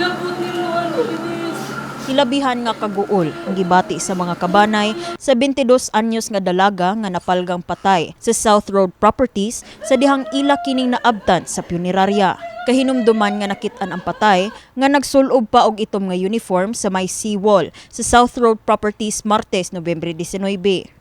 Hilabot nimo ano, Denise. Hilabihan nga kaguol ang gibati sa mga kabanay sa 22 anyos nga dalaga nga napalgang patay sa South Road Properties sa dihang ila kining naabtan sa punerarya. Kahinumduman nga nakit-an ang patay nga nagsulob pa og itom nga uniform sa may seawall sa South Road Properties Martes, Nobyembre 19.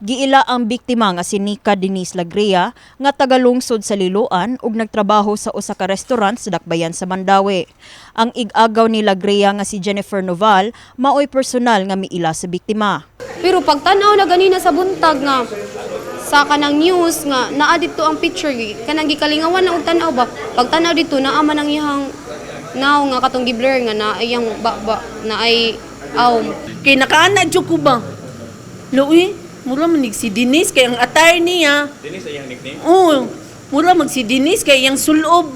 Giila ang biktima nga si Nika Denise Lagrea nga tagalungsod sa Liloan ug nagtrabaho sa usa ka restaurant sa Dakbayan sa Mandaue. Ang ig-agaw ni Lagrea nga si Jennifer Noval maoy personal nga miila sa biktima. Pero pagtanaw na ganina sa buntag nga sa kanang news nga naa dito ang picture, kanang gikalingawan na og tan-aw ba, pagtanaw dito naa man ang iyang naw nga katong giblur nga na iyang ba, ba na ay aw. Kay nakaana jud ko ba? Luwi, mura man si Denise kay ang attire niya. Denise ay iyang nickname? Oo, mura mag si Denise kay iyang sulob.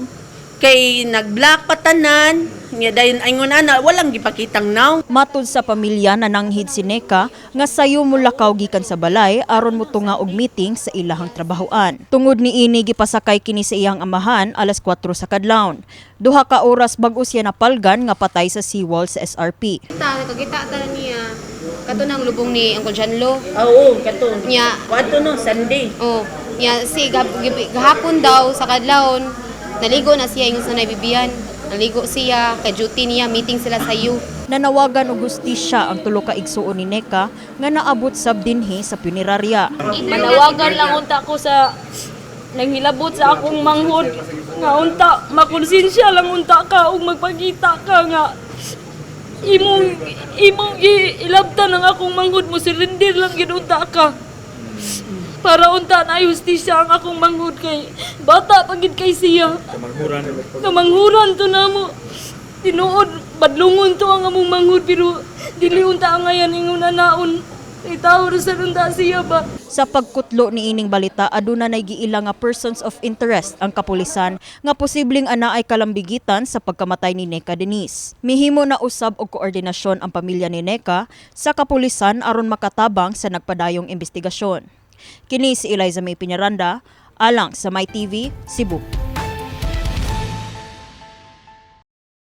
Kay nag-black patanan, nya dayon ingon ana walang gipakitang naw. Matud sa pamilya, nananghid si Neka nga sayo mulakaw gikan sa balay aron motunga og meeting sa ilahang trabahoan. Tungod niini, gipasakay kini sa iyang amahan alas 4 sa kadlawon. 2 ka oras bag-o siya napalgan nga patay sa seawall sa SRP. Ta nakakita ta niya kato nang lubong ni Uncle Janlo. Oo, kato. Nya. Wato no, Sunday. Oh, nya si gahapon daw sa kadlawon naligo na siya ingon sa naibibiyan, naligo siya kay duty niya, meeting sila sa U. Nanawagan og hustisya ang tulo ka igsuon ni Neka nga naabot sab dinhi sa punerarya. Manawagan lang unta ko sa nanghilabot sa akong manghod nga unta makonsensya lang unta ka ug magpakita ka nga imong imong ilabtan ang akong manghod. Mo surrender lang gid unta ka para unta na hustisya ang akong manghod kay bata pa gid kay siya. Kamanghuran. Kamanghuran to namo. Tinuod, badlungon to ang among manghod pero dili unta ang ngayan ingon anaon. Itaw ra sa unta siya ba. Sa pagkutlo ni ining balita, aduna nay giila nga persons of interest ang kapulisan nga posibleng ana ay kalambigitan sa pagkamatay ni Neka Denise. Mihimo na usab og koordinasyon ang pamilya ni Neka sa kapulisan aron makatabang sa nagpadayong investigasyon. Kini si Eliza May Piñaranda, alang sa My TV, Cebu.